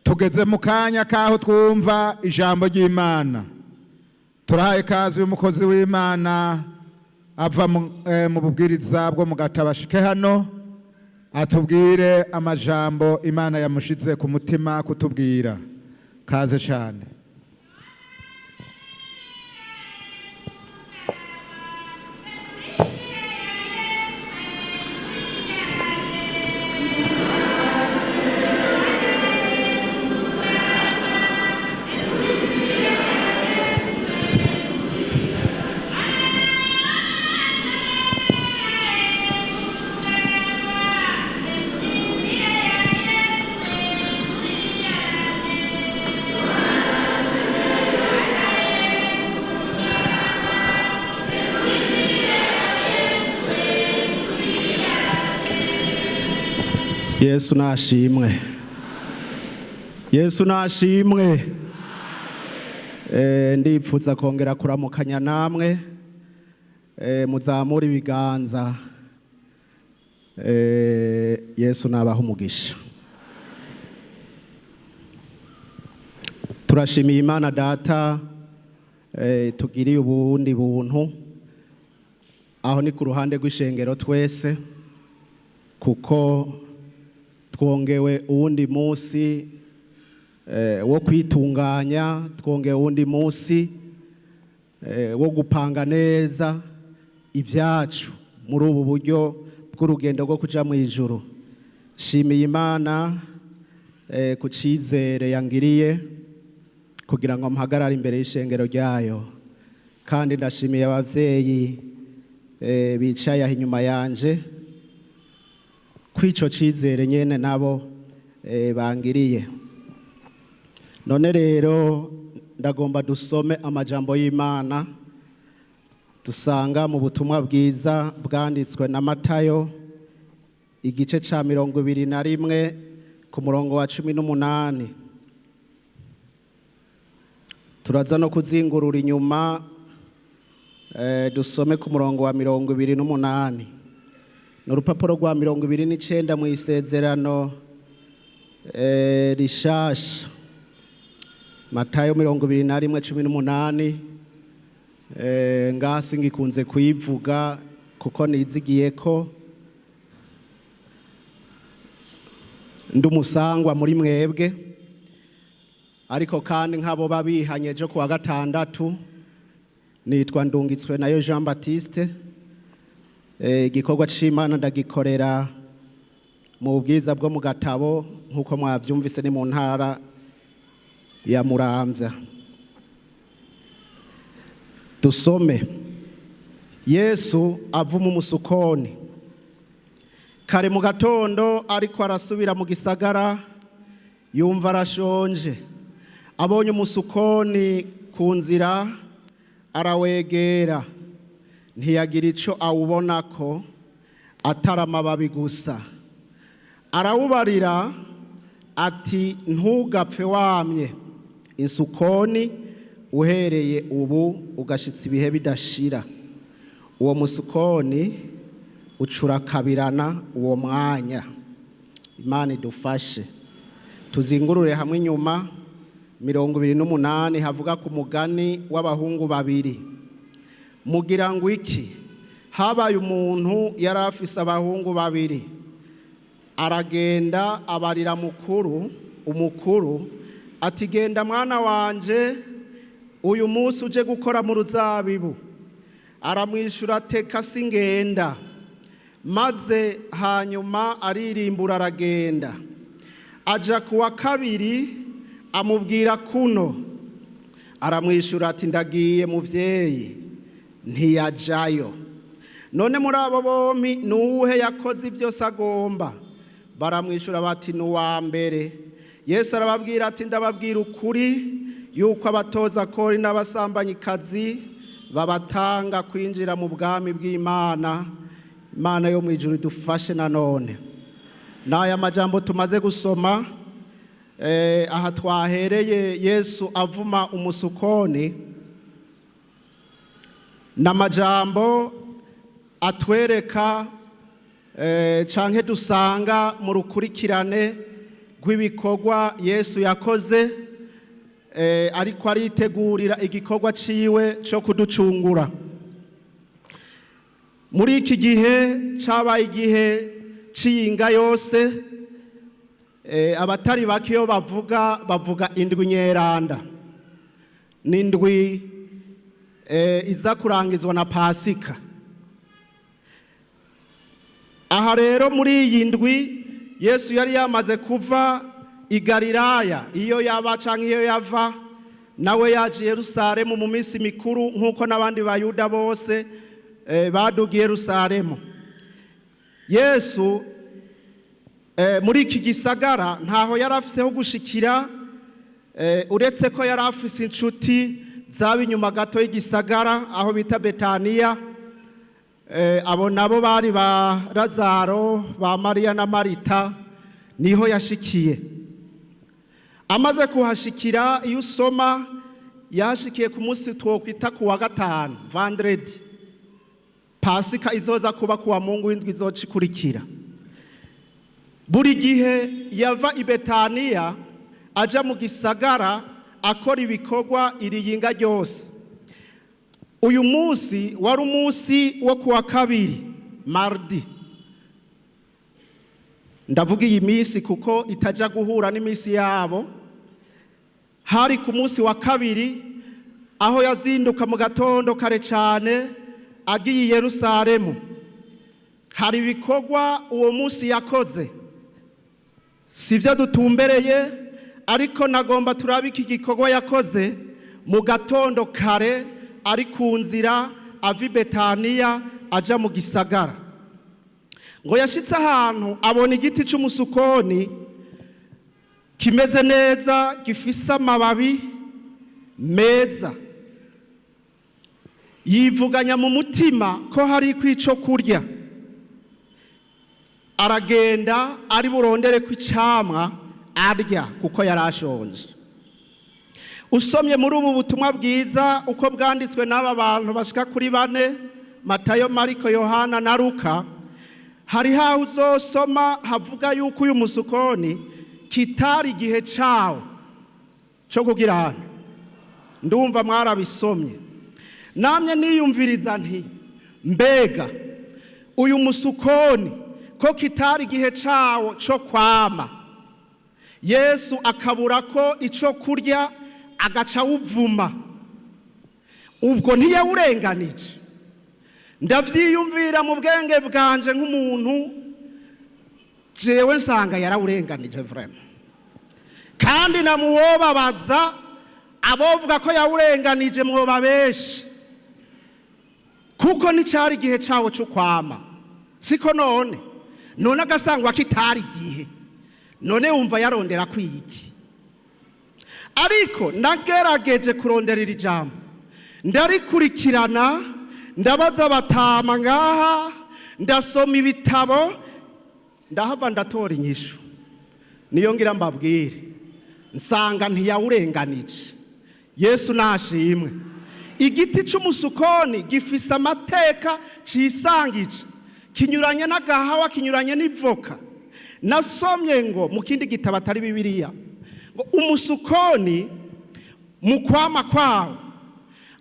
Tugeze mu kanya kaho twumva ijambo ry'Imana. Turahaye kazi umukozi w'Imana ava mu bubwiriza bwo mu Gatabashike hano atubwire amajambo Imana yamushize ku mutima kutubwira. Kaze cyane. Yesu nashimwe. Yesu nashimwe. Ndipfuza kongera kuramukanya namwe. Muzamura ibiganza. Yesu nabaha umugisha. Turashimiye Imana Data tugiriye ubundi buntu. Aho ni ku ruhande rw'ishengero twese, kuko twongewe uwundi munsi wo kwitunganya, twongewe uwundi munsi wo gupanga neza ibyacu muri ubu buryo bw'urugendo rwo kuja mu ijuru. Shimiye Imana ku cizere yangiriye kugira ngo mpagarare imbere y'ishengero ryayo, kandi ndashimiye abavyeyi bicaye aho inyuma yanje kwico cizere nyene nabo bangiriye. None rero ndagomba dusome amajambo y'Imana dusanga mu butumwa bwiza bwanditswe na Matayo igice ca 21 ku murongo wa 18. Turaza no kuzingurura inyuma dusome ku murongo wa 28. N'urupapuro rwa 29 mu isezerano rishasha. Matayo 21:18. Ngaha singikunze kuyivuga kuko nizigiye ko ndumusangwa muri mwebwe, ariko kandi nk'abo babihanye ejo kuwa gatandatu. Nitwa Ndungitswe nayo Jean Baptiste. Igikorwa c'Imana ndagikorera mu bwiza bwo mu Gatabo, nk'uko mwavyumvise ni mu ntara ya Muramvya. Dusome. Yesu avuma umusukoni. Kare mu gatondo ariko arasubira mu gisagara, yumva arashonje. Abonye umusukoni ku nzira arawegera, ntiyagira ico awubonako atari amababi gusa. Arawubarira ati ntugapfe wamye insukoni, uhereye ubu ugashitsa ibihe bidashira. Uwo musukoni ucurakabirana uwo mwanya. Imana idufashe. Tuzingurure hamwe inyuma 28 havuga ku mugani w'abahungu babiri. Mugira ngo iki? Habaye umuntu yari afise abahungu babiri, aragenda abarira umukuru ati genda mwana wanje, uyu munsi uje gukora mu ruzabibu. Aramwishura ateka singenda. Maze hanyuma aririmbura aragenda. Aja kuwa kabiri amubwira kuno, aramwishura ati ndagiye muvyeyi. Ntiyajayo. None muri abo bompi nuwuhe yakoze ibyo agomba? Baramwishura bati nuwa mbere. Yesu arababwira ati ndababwira ukuri yuko abatoza kori n'abasambanyikazi babatanga kwinjira mu bwami bw'Imana. Imana yo mu ijuru idufashe nanone. N'aya majambo tumaze gusoma, aha twahereye Yesu avuma umusukoni, n'amajambo atwereka canke dusanga mu rukurikirane rw'ibikorwa Yesu yakoze, ariko aritegurira igikorwa ciwe cyo kuducungura. Muri iki gihe cabaye igihe c'iyinga yose, abatari bake iyo bavuga bavuga indwi nyeranda, n'indwi iza kurangizwa na Pasika. Aha rero muri iyi ndwi Yesu yari yamaze kuva i Galilaya, iyo yaba canke iyo yava, nawe yaje i Yerusalemu mu minsi mikuru nk'uko n'abandi Bayuda bose badugiye Yerusalemu. Yesu muri iki gisagara ntaho yari afise ho gushikira, uretse ko yari afise inshuti zaba inyuma gato y'igisagara aho bita Betaniya. Abo nabo bari ba Lazaro, ba Mariya na Marita, niho yashikiye. Amaze kuhashikira, iyo usoma yashikiye ku munsi twokwita ku wa gatanu, vendredi. Pasika izoza kuba kuwa Mungu w'indwi izoca ikurikira. Buri gihe yava i Betaniya aja mu gisagara akora ibikorwa iriyinga ryose. Uyu munsi wari umunsi wo kuwa kabiri, mardi. Ndavuga iyi minsi kuko itaja guhura n'iminsi yabo. Hari ku munsi wa kabiri aho yazinduka mu gatondo kare cyane agiye i Yerusalemu. Hari ibikorwa uwo munsi yakoze, sivyo dutumbereye, ariko nagomba turabe iki gikorwa yakoze mu gatondo kare ari ku nzira ava i Betaniya aja mu gisagara. Ngo yashitse ahantu abona igiti c'umusukoni kimeze neza, gifise amababi meza. Yivuganya mu mutima ko hari ico kurya. Aragenda ari burondere ko icamwa arya kuko yari ashonje. Usomye muri ubu butumwa bwiza uko bwanditswe n'aba bantu bashika kuri bane, Matayo, Mariko, Yohana na Luka, hari haho uzosoma havuga yuko uyu musukoni kitari igihe cawo cyo kugira hano. Ndumva mwarabisomye. Namye niyumviriza nti mbega uyu musukoni ko kitari igihe cawo cyo kwama, Yesu akabura ko ico kurya agaca awuvuma, ubwo ntiyawurenganije? Ndavyiyumvira mu bwenge bwanje nk'umuntu, jewe nsanga yarawurenganije vraiment. Kandi namuwobabaza abovuga ko yawurenganije mwoba benshi, kuko nticari igihe cawo cyo kwama. Siko none agasangwa kitari igihe, none wumva yarondera kwiki? Ariko nagerageje kurondera iri jambo, ndarikurikirana, ndabaza abatama ngaha, ndasoma ibitabo, ndahava ndatora inyishu. Niyo ngira mbabwire, nsanga ntiyawurenganije. Yesu nashimwe. Igiti c'umusukoni gifise amateka cisangije, kinyuranye n'agahawa, kinyuranye n'ivoka. Nasomye ngo mu kindi gitabo atari Bibiliya, ngo umusukoni mu kwama kwawo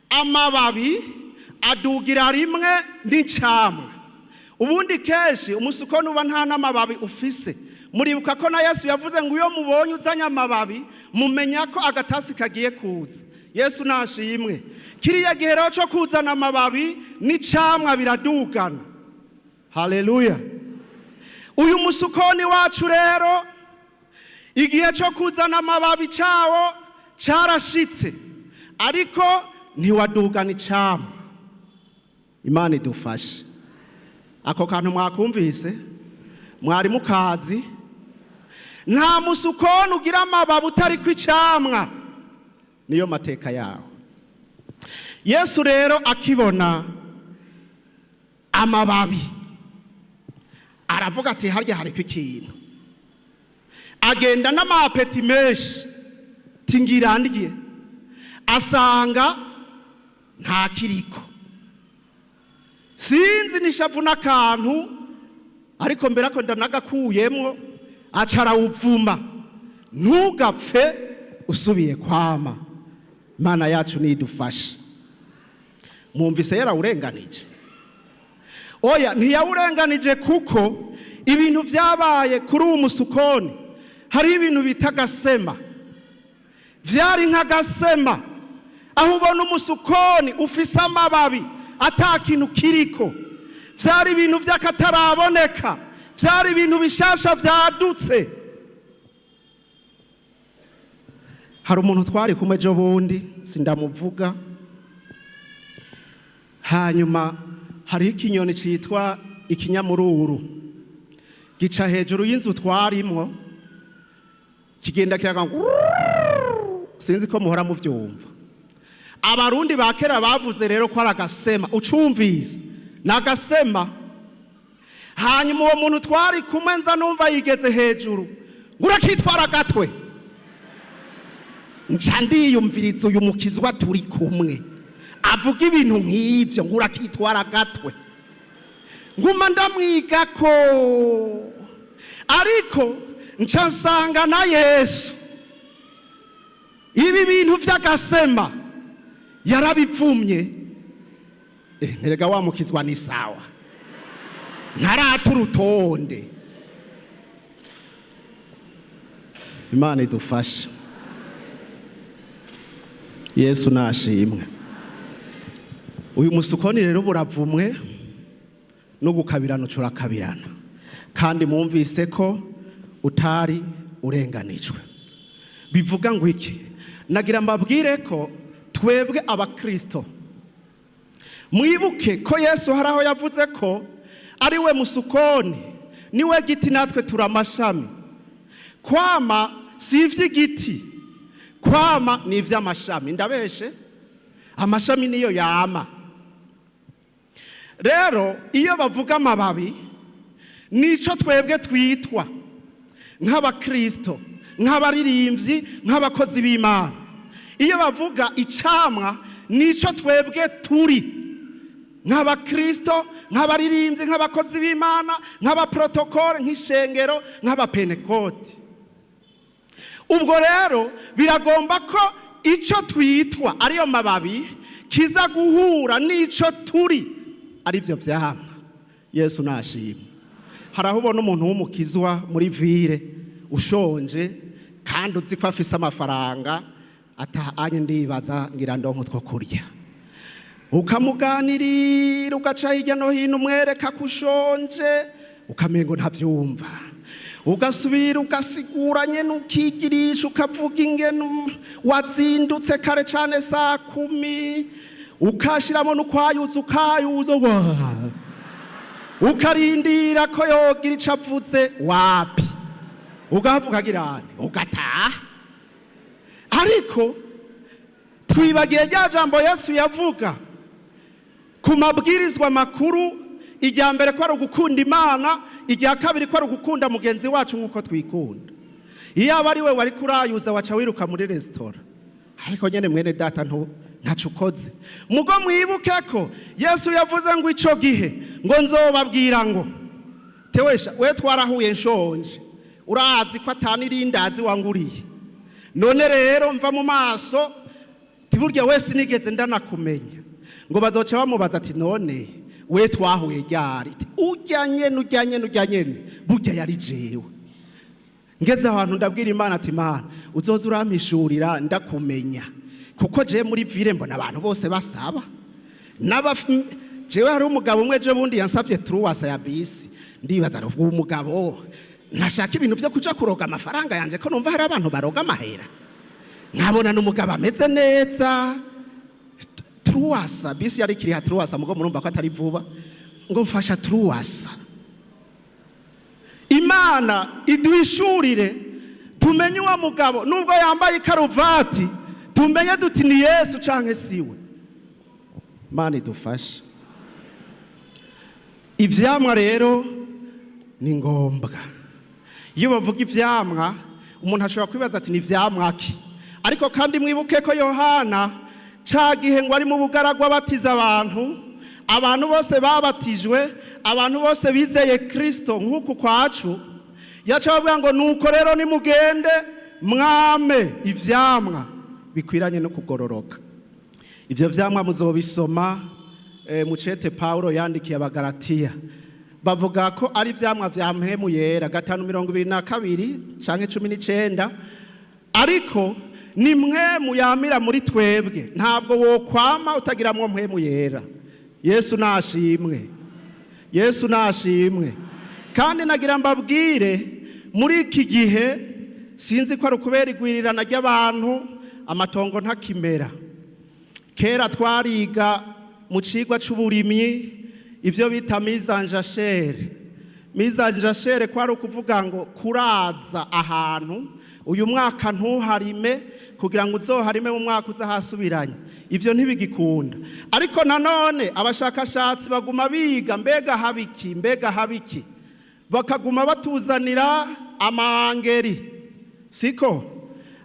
amababi adugira rimwe n'icamwa. Ubundi kenshi umusukoni uba nta n'amababi ufise. Muribuka ko na Yesu yavuze ngo iyo mubonye uzanye amababi mumenya ko agatasi kagiye kuza. Yesu nashimwe. Kiriya gihe rero cyo kuzana amababi n'icamwa biradugana. Haleluya. Uyu musukoni wacu rero igihe cyo kuzana amababi cawo carashitse, ariko ntiwadugana icamwa. Imana idufashe. Ako kantu mwakumvise? Mwari mukazi? Nta musukoni ugira amababi utari ku icamwa. Niyo mateka yawo. Yesu rero akibona amababi aravuga ati harya hariko ikintu. Agenda n'amapeti menshi tingira ndye, asanga nta kiriko. Sinzi nishavu n'akantu, ariko mbere ko ndanagakuyemwo, aca arawuvuma. Ntugapfe usubiye kwama. Imana yacu nidufashe. Mwumvise yarawurenganije? Oya, ntiyawurenganije, kuko ibintu byabaye kuri uwo musukoni, hariho ibintu bita agasema. Byari nk'agasema, aho ubona umusukoni ufise amababi ata kintu kiriko. Byari ibintu by'akataraboneka, byari ibintu bishasha byadutse. Hari umuntu twari kumwe ejo bundi, sindamuvuga. Hanyuma hariho ikinyoni cyitwa ikinyamururu gica hejuru y'inzu twarimwo, kigenda kiraga ngo sinzi ko muhora muvyumva. Abarundi ba kera bavuze rero ko ari agasema. Ucumvise ni agasema. Hanyuma uwo muntu twari kumwe nza numva yigeze hejuru ngo urakitwara agatwe. Nca ndiyumviriza, uyu mukizwa turi kumwe avuga ibintu nk'ibyo ngo urakitwara agatwe, nguma ndamwiga ko, ariko nca nsanga na Yesu ibi bintu by'agasema yarabipfumye. Nterega wamukizwa ni sawa, ntarata urutonde. Imana idufashe. Yesu nashimwe. Uyu musukoni rero buravumwe no gukabirana, ucurakabirana, kandi mwumvise ko utari urenganijwe. Bivuga ngo iki? Nagira mbabwire ko twebwe abakristo, mwibuke ko Yesu hari aho yavuze ko ari we musukoni, niwe giti, natwe turi amashami. Kwama si iby'igiti, kwama ni iby'amashami. Ndabeshe? Amashami niyo yama. Rero iyo bavuga amababi, nico twebwe twitwa nk'abakristo, nk'abaririmbyi, nk'abakozi b'Imana. Iyo bavuga icamwa, nico twebwe turi nk'abakristo, nk'abaririmbyi, nk'abakozi b'Imana, nk'abaprotokole, nk'ishengero, nk'abapenekoti. Ubwo rero biragomba ko icyo twitwa, ariyo mababi, kiza guhura n'icyo turi, aribyo vyamwa. Yesu nashimwe. Hari aho ubona umuntu w'umukizwa muri ville ushonje, kandi uzi ko afise amafaranga, atahanye, ndibaza ngira ndonke utwo kurya. Ukamuganirira, ugaca hirya no hino umwereka ko ushonje, ukamengo ntavyumva. Ugasubira ugasigura nyene, ukigirisha, ukavuga ingene wazindutse kare cane saa 10, ukashiramo n'ukwayuza, ukayuza, ukarindira ko yogira ico avuze. Wapi, ugahava ukagira ugataha. Ariko twibagiye rya jambo Yesu yavuga ku mabwirizwa makuru: irya mbere ko ari ugukunda Imana, irya kabiri ko ari ugukunda mugenzi wacu nk'uko twikunda. Iyo aba ari we wari kurayuza, waca wiruka muri resitora. Ariko nyine mwene data, ntaco ukoze. Mugo mwibuke ko Yesu yavuze ngo ico gihe ngo nzobabwira ngo tewesha we twarahuye nshonje, urazi ko atanirindazi wanguriye, none rero mva mu maso, tiburya wese nigeze ndanakumenya. Ngo bazoca bamubaza ati: "None we twahuye ryari?" Ujya nyene, ujya nyene, ujya nyene, burya yari jewe. Ngeze ahantu ndabwira Imana ati: "Imana, uzoza urampishurira ndakumenya, kuko je muri ville mbona abantu bose basaba." Jewe hari umugabo umwe ejo bundi yansavye 300 ya bisi. Ndibaza ngo uwo mugabo ntashaka ibintu vyo kuja kuroga amafaranga yanje, ko numva hari abantu baroga amahera. Nkabona n'umugabo ameze neza, 300 bisi yari kiriha 300, mugo murumva ko atari vuba. Ngo mfasha 300. Imana iduhishurire tumenye uwo mugabo, nubwo yambaye ikaruvati, tumenye duti ni Yesu canke siwe. Imana idufashe. Ivyamwa rero ni ngombwa. Iyo bavuga ivyamwa, umuntu ashobora kwibaza ati: "Ni ivyamwa ki?" Ariko kandi mwibuke ko Yohana ca gihe ngo ari mu bugaragwa batiza abantu, abantu bose babatijwe, abantu bose bizeye Kristo nk'uku kwacu, yaca bavuga ngo: "Nuko rero nimugende." Mwame ivyamwa bikwiranye no kugororoka. Ivyo vyamwa muzobisoma mucete Paulo yandikiye Abagalatiya. Bavuga ko ari ivyamwa vya Mpwemu Yera, 5:22 canke 19, ariko ni Mpwemu yamira muri twebwe. Ntabwo wokwama utagiramwo Mpwemu Yera. Yesu nashimwe, Yesu nashimwe. Kandi nagira mbabwire, muri iki gihe sinzi ko ari ukubera igwirirana ry'abantu, amatongo ntakimera. Kera twariga mu cigwa c'uburimyi ivyo bita mise en jachère. Mise en jachère kwari ukuvuga ngo kuraza ahantu uyu mwaka ntuharime, kugira ngo uzoharime mu mwaka uza hasubiranye. Ivyo ntibigikunda. Ariko nanone abashakashatsi baguma biga, mbega habiki, mbega habiki, bakaguma batuzanira ama engrais. Siko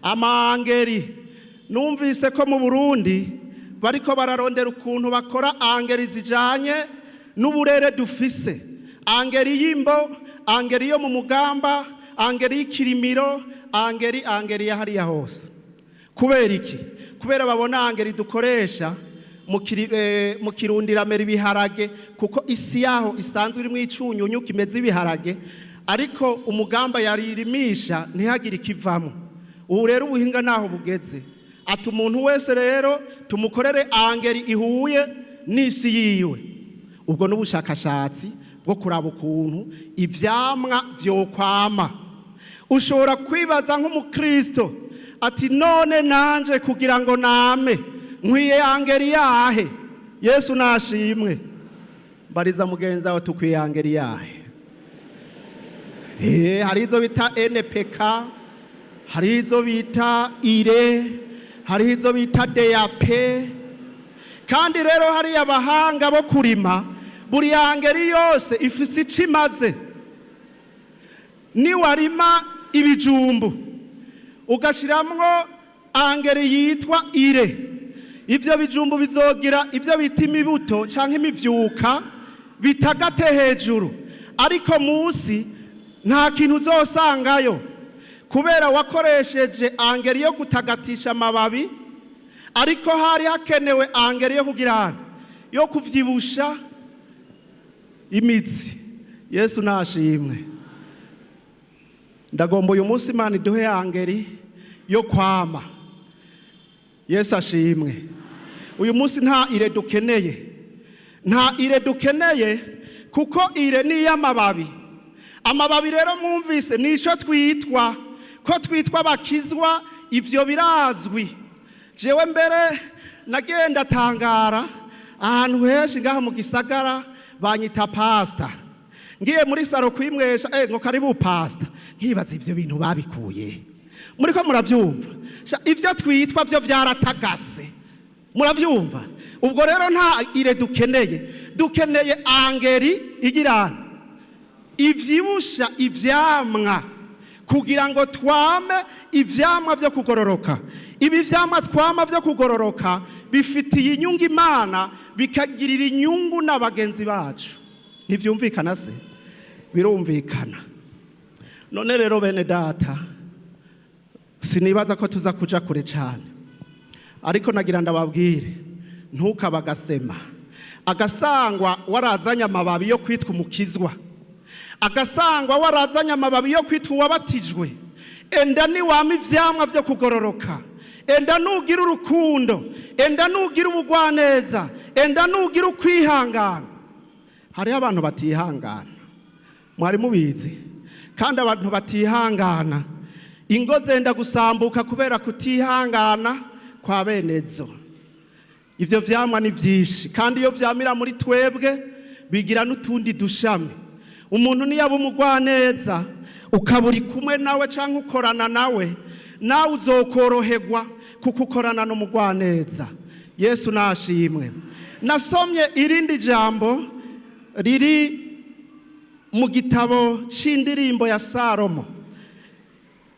ama engrais, numvise ko mu Burundi bariko bararondera ukuntu bakora engrais zijanye n'uburere dufise: engrais y'Imbo, engrais yo mu Mugamba, engrais y'Ikirimiro, engrais ya hariya hose. Kubera iki? Kubera babona engrais dukoresha mu Kirundiramera ibiharage, kuko isi yaho isanzwe irimo icunyunyu kimeze ibiharage, ariko Umugamba yaririmisha ntihagire ikivamo. Ubu rero ubuhinga naho bugeze, ati umuntu wese rero tumukorere engrais ihuye n'isi yiwe. Ubwo n'ubushakashatsi bwo kuraba ukuntu ivyamwa vyokwama. Ushobora kwibaza nk'umukristo ati: "None nanje kugira ngo name nkwiye engrais yahe?" Yesu nashimwe. Mbariza mugenzi wawe, tukwiye engrais yahe? Hari izo bita NPK, hari izo bita urée, hari izo bita DAP. Kandi rero hariya abahanga bo kurima, buri engrais yose ifise icyo imaze. Niwarima ibijumbu ugashiramwo engrais yitwa urée, ibyo bijumbu bizogira ibyo bita imibuto cyangwa imivyuka bitagate hejuru, ariko munsi nta kintu uzosangayo, kubera wakoresheje engrais yo gutagatisha amababi, ariko hari hakenewe engrais yo kugira yo kuvyibusha imizi. Yesu nashimwe. Ndagomba uyu munsi Imana iduhe engrais yo kwama. Yesu ashimwe. Uyu munsi nta urée dukeneye, nta urée dukeneye, kuko urée ni iy'amababi. Amababi rero mwumvise nico twitwa, ko twitwa bakizwa, ivyo birazwi. Jewe mbere nagenda tangara ahantu henshi ngaha mu gisagara banyita pasita. Ngiye muri salon kwimwesha, ngo karibu pasita. Nkibaza ivyo bintu babikuye muri ko. Muravyumva? Ivyo twitwa vyo vyaratagase, muravyumva? Ubwo rero nta urée dukeneye, dukeneye engrais igirana ivyibusha ivyamwa, kugira ngo twame ivyamwa vyo kugororoka. Ibi vyamwa twama vyo kugororoka bifitiye inyungu Imana, bikagirira inyungu na bagenzi bacu. Ntivyumvikana se? Birumvikana. None rero bene data, sinibaza ko tuza kuja kure cyane, ariko nagira ndababwire: ntukabe agasema agasangwa warazanye amababi yo kwitwa umukizwa, agasangwa warazanye amababi yo kwitwa uwabatijwe. Enda niwama ivyamwa vyo kugororoka, enda nugira urukundo, enda nugira ubugwaneza, enda nugira ukwihangana. Hariho abantu batihangana, mwari mubizi? Kandi abantu batihangana, ingo zenda gusambuka kubera kutihangana kwa benezo. Ibyo vyamwa ni byinshi, kandi iyo vyamira muri twebwe bigira n'utundi dushami. Umuntu niyaba umugwaneza, ukaba uri kumwe nawe cyangwa ukorana nawe, nawe uzokoroherwa kuko ukorana n'umugwaneza. Yesu nashimwe. Nasomye irindi jambo riri mu gitabo c'Indirimbo ya Salomo.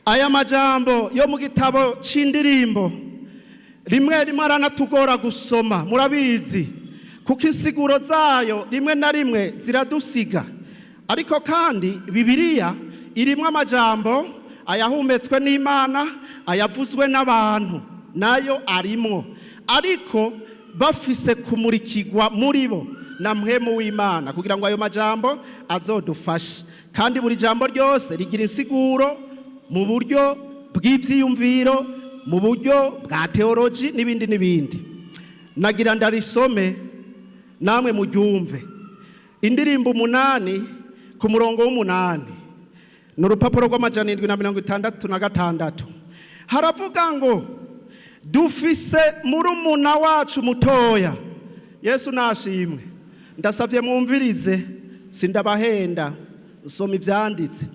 Aya majambo yo mu gitabo c'Indirimbo rimwe rimwe aranatugora gusoma, murabizi, kuko insiguro zayo rimwe na rimwe ziradusiga. Ariko kandi Bibiliya irimo amajambo Ayahumetswe n'Imana, ayavuzwe n'abantu nayo arimwo, ariko bafise kumurikirwa muri bo na Mpwemu w'Imana kugira ngo ayo majambo azodufashe. Kandi buri jambo ryose rigira insiguro mu buryo bw'ivyiyumviro, mu buryo bwa teoloji n'ibindi n'ibindi. Nagira ndarisome namwe muryumve. Indirimbo 8 ku murongo w'8, ni urupapuro rw'766. Haravuga ngo dufise murumuna wacu mutoya. Yesu nashimwe. Ndasavye mwumvirize, sindabahenda, nsoma ivyanditse.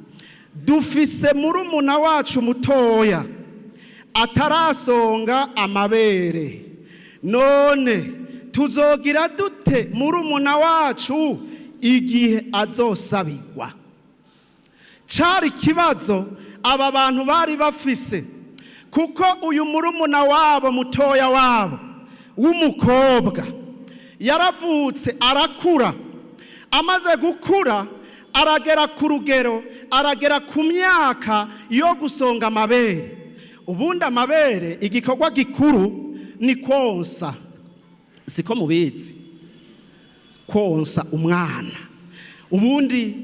Dufise murumuna wacu mutoya atarasonga amabere, none tuzogira dute murumuna wacu igihe azosabigwa? Cari ikibazo aba bantu bari bafise, kuko uyu murumuna wabo mutoya wabo w'umukobwa yaravutse arakura. Amaze gukura aragera ku rugero, aragera ku myaka yo gusonga amabere. Ubundi amabere igikorwa gikuru ni konsa, siko mubizi? Konsa umwana. Ubundi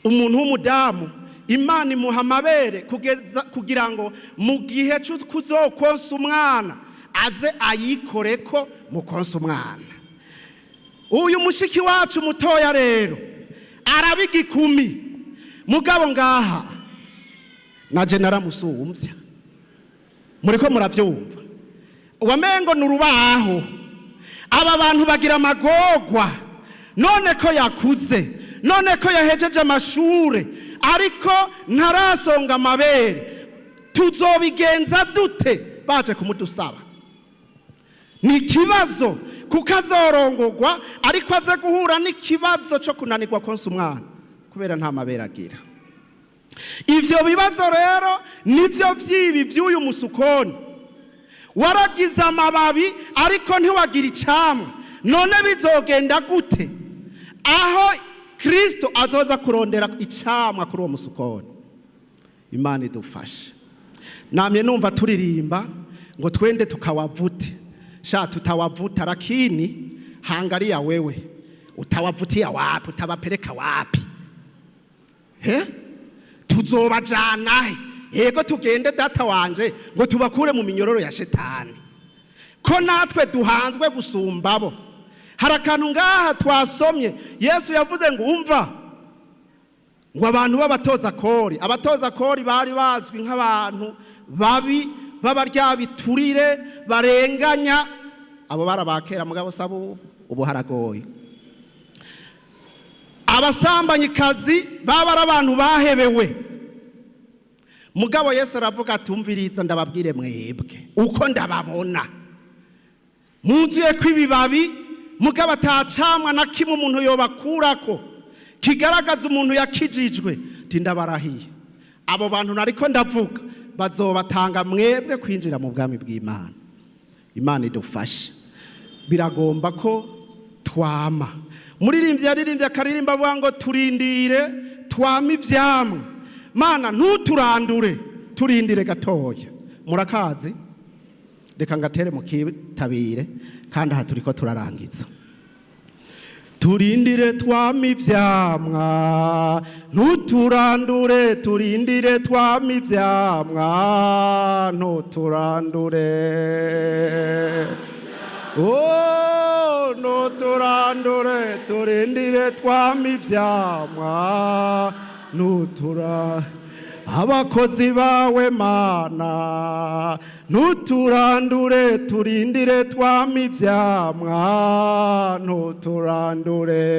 umuntu w'umudamu Imana imuha amabere kugira ngo mu gihe kuzokonsa umwana aze ayikoreko mu konsa umwana. Uyu mushiki wacu mutoya rero araba igikumi, mugabo ngaha naje naramusumvya. Muriko muravyumva, wamengo ni urubaho. Aba bantu bagira amagorwa, none ko yakuze, none ko yahejeje amashure, ariko ntarasonga amabere, tuzobigenza dute baje kumudusaba? Ni ikibazo, kuko azorongorwa ariko aze guhura n'ikibazo cyo kunanirwa konsa umwana kubera nta mabere agira. Ivyo bibazo rero nivyo vyibi vy'uyu musukoni. Waragize amababi ariko ntiwagira icamwa, none bizogenda gute aho Kristo azoza kurondera icamwa kuri uwo musukoni? Imana idufashe. Namye numva turirimba ngo twende tukawavute. Sha tutawavuta, lakini hangalia wewe utawavutia wapi? Utawapeleka wapi? He? Tuzobajana he? Yego tugende data wanje ngo tubakure mu minyororo ya shetani, ko natwe duhanzwe gusumbabo. Hari akantu ngaha twasomye, Yesu yavuze ngo umva ngo abantu b'abatoza kori, abatoza kori bari bazwi nk'abantu babi b'abaryabiturire barenganya, abo barabakera mugabo sabo ubu haragoye. Abasambanyikazi baba ari abantu bahebewe, mugabo Yesu aravuga ati umviriza ndababwire mwebwe uko ndababona, muzuye ko ibibabi mugabo atacamwa na kimwe umuntu yobakurako kigaragaza umuntu yakijijwe. Ati ndabarahiye abo bantu nariko ndavuga bazobatanga mwebwe kwinjira mu bwami bw'Imana. Imana idufashe. Biragomba ko twama. Muririmbyi yaririmbye akaririmba avuga ngo turindire twame ivyamwa, Mana ntuturandure, turindire gatoya. Murakazi, reka ngatere mukitabire, kandi aha turiko turarangiza. Turindire twame ivyamwa, ntuturandure, turindire twame ivyamwa, ntuturandure. Oh, ntuturandure, turindire twame ivyamwa, nutura abakozi bawe Mana, ntuturandure, turindire twame ivyamwa, ntuturandure.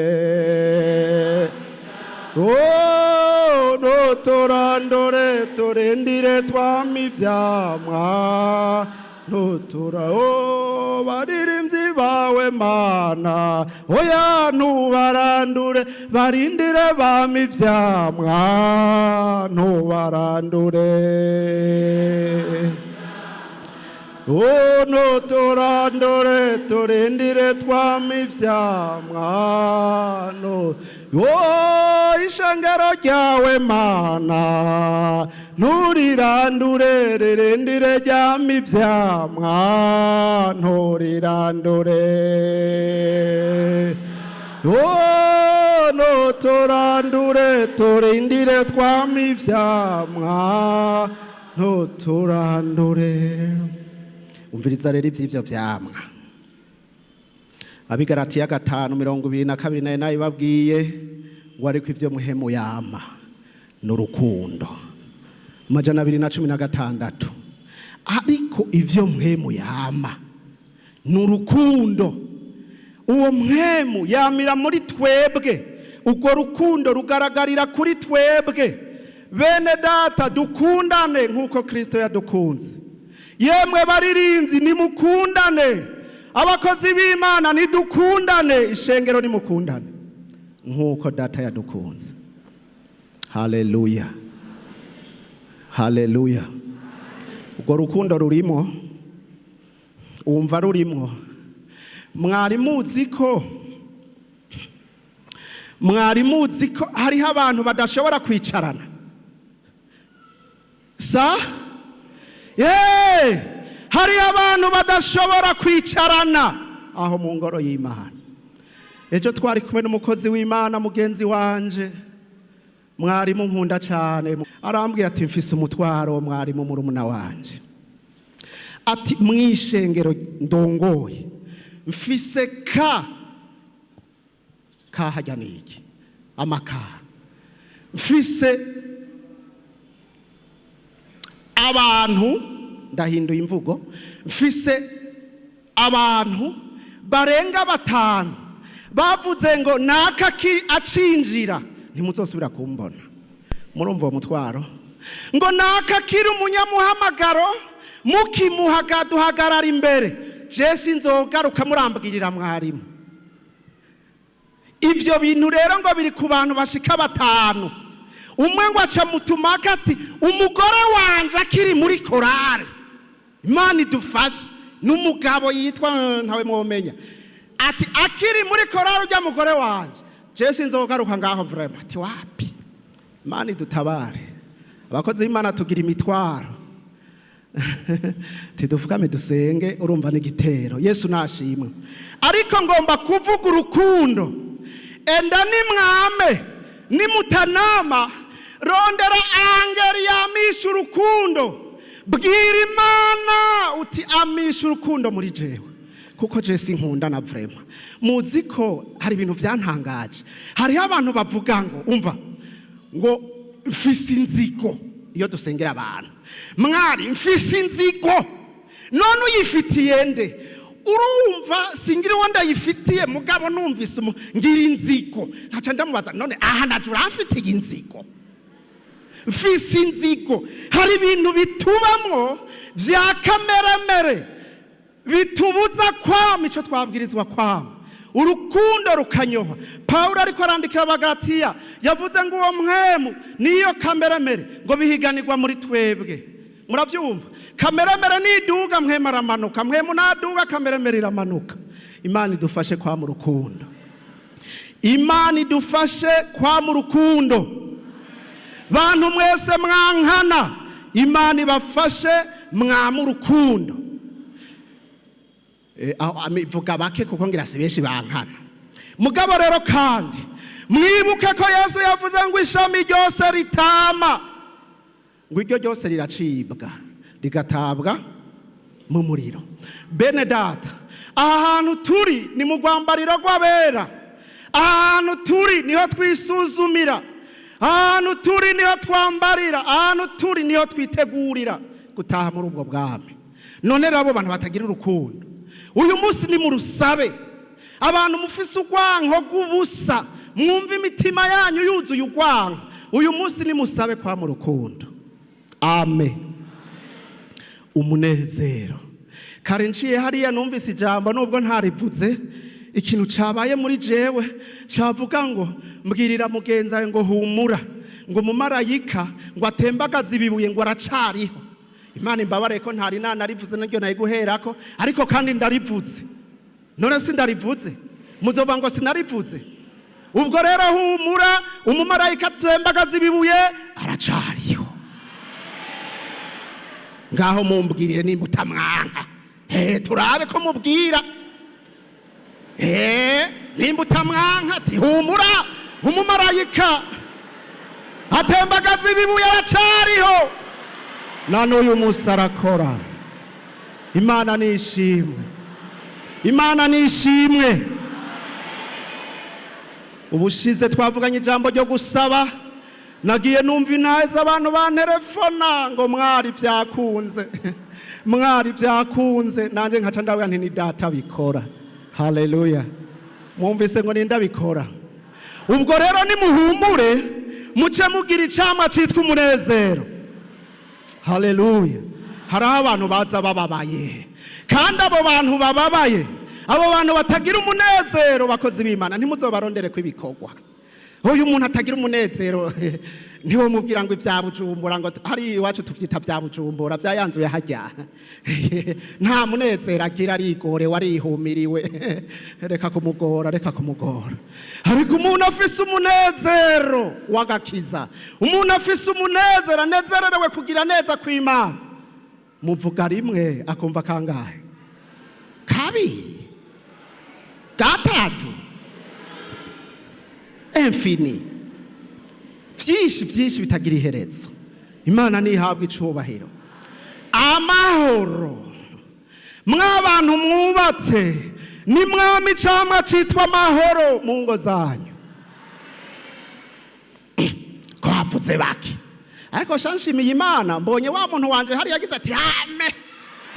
Oh, ntuturandure, turindire twame ivyamwa, ntutura. Oh, baririmbyi bawe Mana, oya ntubarandure, barindire bame ivyamwa, ntubarandure. Uno turandure turindire twama ivyamwa no o ishengero ryawe Mana, nturirandure, ririndire ryama ivyamwa, nturirandure. Oh, turandure turindire twama ivyamwa, ntuturandure. Umviriza rero ivy'ivyo vyamwa. Abigaratiya 5:22, nayo nabibabwiye ngo ariko ivyo muhemu yama ni urukundo. 216. Ariko ivyo muhemu yama ni urukundo. Uwo mwemu yamira muri twebwe, urwo rukundo rugaragarira kuri twebwe. Bene data, dukundane nk'uko Kristo yadukunze. Yemwe baririmbyi, nimukundane. Abakozi b'Imana, nidukundane. Ishengero, nimukundane nk'uko data yadukunze. Haleluya, haleluya! Urwo rukundo rurimo, wumva rurimo. Mwari muzi ko hariho abantu badashobora kwicarana sa ye? Hariho abantu badashobora kwicarana aho mu ngoro y'Imana. Ejo twari kumwe n'umukozi w'Imana mugenzi wanje, mwarimu nkunda cyane. Arambwira ati: "Mfise umutwaro, mwarimu murumuna wanje." Ati: "Mwishengero ndongoye mfise ka kahajya niki amaka, mfise abantu," ndahinduye imvugo, "mfise abantu barenga batanu bavuze ngo naka acinjira ntimuzosubira kumbona." Murumva uwo mutwaro? Ngo naka akiri umunyamuhamagaro, mukimuhaga duhagarara imbere, je sinzogaruka. Murambwirira mwarimu. Ivyo bintu rero ngo biri ku bantu bashika batanu. Umwe ngo aca mutumaka ati: "Umugore wanje akiri muri korale, Imana idufashe," n'umugabo yitwa ntawe mwomenya, ati: "Akiri muri korale ujya mugore wanje, je sinzogaruka ngaho vraiment." Ati: "Wapi, Imana idutabare." Abakozi b'Imana tugira imitwaro, tidufukame dusenge. Urumva n'igitero. Yesu nashimwe. Ariko ngomba kuvuga urukundo. Enda nimwame, nimutanama, rondera angeri yamisha urukundo. Bwira Imana uti: "Amisha urukundo muri jewe, kuko je sinkunda na vraiment." Muzi ko hari ibintu byantangaje? Hariho abantu bavuga ngo, umva, ngo mfise inzigo. Iyo dusengera abantu, mwari mfise inzigo. None uyifitiye nde? Urumva, singira uwo ndayifitiye, mugabo numvise ngira inzigo, nkaca ndamubaza: "None aha naje uramfitiye inzigo?" Mfise inzigo. Hari ibintu bitubamwo vya kameremere bitubuza kwama icyo twabwirizwa kwama, urukundo rukanyoha. Pawulo ariko arandikira Abagalatiya yavuze ngo uwo mwemu niyo kameremere ngo bihiganirwa muri twebwe. Murabyumva? Kameremere niduga, mwemu aramanuka. Mwemu naduga, kameremere iramanuka. Imana idufashe kwama urukundo. Imana idufashe kwama urukundo. Bantu mwese mwankana, Imana ibafashe mwama urukundo. Vuga bake, kuko ngira si benshi bankana. Mugabo rero kandi mwibuke ko Yesu yavuze ngo ishami ryose ritama, ngo iryo ryose riracibwa rigatabwa mu muriro. Bene data, aha hantu turi ni mu rwambariro rw'abera. Aha hantu turi niho twisuzumira, aha hantu turi niho twambarira, aha hantu turi niho twitegurira gutaha muri ubwo bwami. None rero abo bantu batagira urukundo, uyu munsi ni mu rusabe. Abantu mufise urwanko rw'ubusa, mwumva imitima yanyu yuzuye urwanko, uyu munsi ni musabe kwa mu rukundo. Ame umunezero. Kare nciye hariya numvise ijambo, nubwo ntarivuze, ikintu cabaye muri jewe cavuga ngo: "Mbwirira mugenzi wawe ngo humura," ngo umumarayika ngo atembagaze ibibuye ngo aracariho. Imana imbabare ko ntari nanarivuze naryo nari guherako, ariko kandi ndarivuze. None sindarivuze, muzova ngo sinarivuze. Ubwo rero humura, umumarayika atembagaza ibibuye aracariho. Ngaho mumbwirire nimba utamwanka. He, turabe ko mubwira. He, nimba utamwanka ati humura, umumarayika atembagaza ibibuye aracariho. Na n'uyu munsi arakora. Imana nishimwe, Imana nishimwe. Ubushize twavuganye ijambo ryo gusaba, nagiye numva intahe abantu banterefona ngo mwari byakunze, mwari byakunze. Nanjye nkaca ndavuga nti ni data bikora. Haleluya! Mwumvise ngo ninda bikora. Ubwo rero nimuhumure, muce mugira icamwa citwa umunezero. Haleluya! Hariho abantu baza bababaye, kandi abo bantu bababaye, abo bantu batagira umunezero, bakozi b'Imana, ntimuzobarondere ko ibikorwa. Uyu muntu atagira umunezero ntiwomubwira ngo ibya Bujumbura, ngo hari iwacu tuvyita bya Bujumbura byayanzuye hajya. Nta munezero agira, arigorewe, arihumiriwe. Reka kumugora, reka kumugora. Ariko umuntu afise umunezero w'agakiza, umuntu afise umunezero, anezererewe kugira neza kw'Imana, muvuga rimwe akumva kangahe? Kabiri, gatatu, infini, byinshi byinshi bitagira iherezo. Imana ntihabwa icubahiro. Amahoro, mw'abantu mwubatse, ni mwami icamwa citwa amahoro mu ngo zanyu. Ko hapfutse bake, ariko shanshimiye Imana, mbonye wa muntu wanje hari yagize ati ame.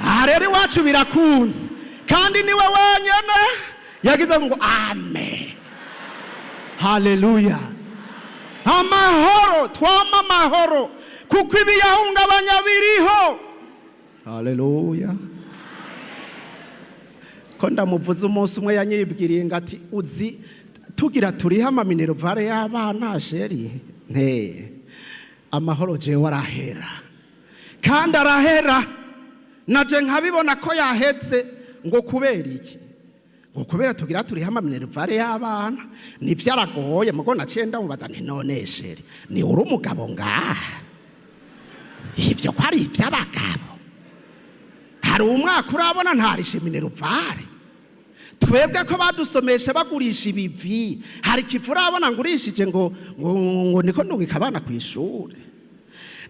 Aha rero iwacu birakunze, kandi niwe wenyene yagize ngo ame. Haleluya! Amahoro, twama amahoro, kuko ibiyahungabanya biriho. Haleluya! Ko ndamuvuze, umunsi umwe yanyibwiriye ngo ati uzi tugira turiho amaminerval y'abana, chéri, nte amahoro jewe arahera, kandi arahera naje nkabibona ko yahetse. Ngo kubera iki? Ngo kubera tugira turiho amaminerval y'abana. Nivyo, aragoye. Mugo naciye ndamubaza nti none chéri, ni uri umugabo ngaha, ivyo ko ari ivy'abagabo, hari umwaka urabona ntarishe minerval? Twebwe ko badusomesha bagurisha ibivi, hari ikivu urabona ngurishije ngo niko ndungika abana ku ishuri?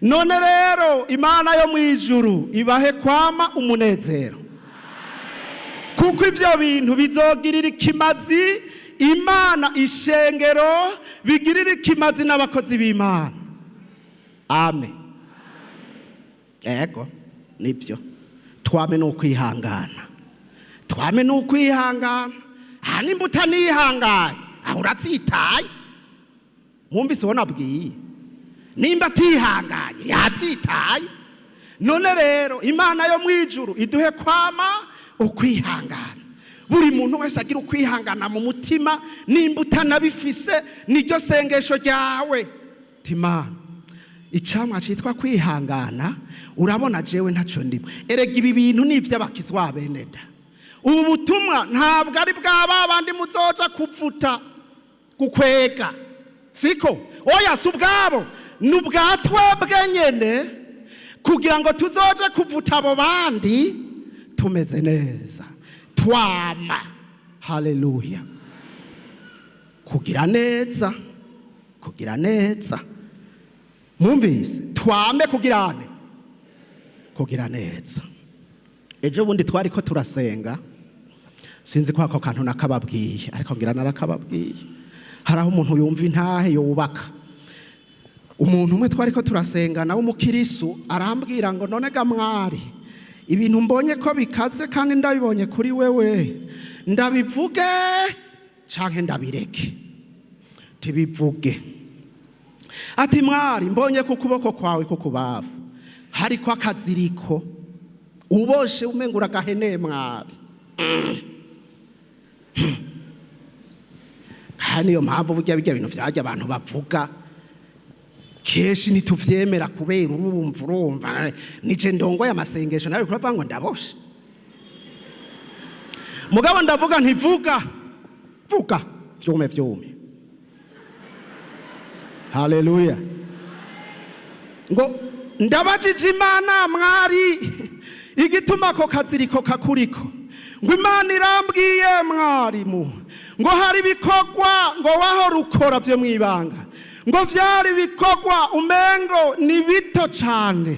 None rero Imana yo mu ijuru ibahe kwama umunezero, kuko ivyo bintu bizogirira ikimazi Imana, ishengero, bigirira ikimazi n'abakozi b'Imana. Amen. Ego, nibyo, twame ni ukwihangana, twame ni ukwihangana. Aha nimba utanihanganye, aho uratsitaye. Mwumvise uwo nabwiye? Nimba atihanganye, yatsitaye. None rero Imana yo mu ijuru iduhe kwama ukwihangana. Buri muntu wese agira ukwihangana mu mutima. Nimba utanabifise, niryo sengesho ryawe timana icamwa citwa kwihangana. Urabona jewe ntaco ndimo. Erega ibi bintu ni ivy'abakizwa, beneda. Ubu butumwa ntabwo ari bwa babandi muzoja kuvuta gukwega, siko? Oya, si ubwabo, ni ubwa twebwe nyene, kugira ngo tuzoje kuvuta abo bandi tumeze neza, twama. Haleluya! Kugira neza, kugira neza. Mwumvise? Twame kugirane, kugira neza. Ejo bundi twari ko turasenga, sinzi ko ako kantu nakababwiye, ariko ngira narakababwiye. Hari aho umuntu yumva intahe yubaka. Umuntu umwe twari ko turasenga nawe umukirisu arambwira ngo none ga mwari, ibintu mbonye ko bikaze kandi ndabibonye kuri wewe, ndabivuge canke ndabireke? Tibivuge. Ati mwari, mbonye ku kuboko kwawe kukubavu hariko akaziriko uboshe, umenga uragahene mwari. Kandi niyo mpamvu burya bijya bintu vyajya abantu bavuga Kenshi ntituvyemera kubera urumva nije ndongoye amasengesho, nawe kuravuga ngo ndaboshe. Mugabo ndavuga ntivuga vuga vyume vyume. Haleluya. Ngo ndabajije Imana, mwari, igituma ako kaziriko kakuriko. Ngo Imana irambwiye, mwarimu, ngo hari ibikorwa ngo wahora ukora vyo mwibanga, ngo vyari ibikorwa umengo ni bito cane,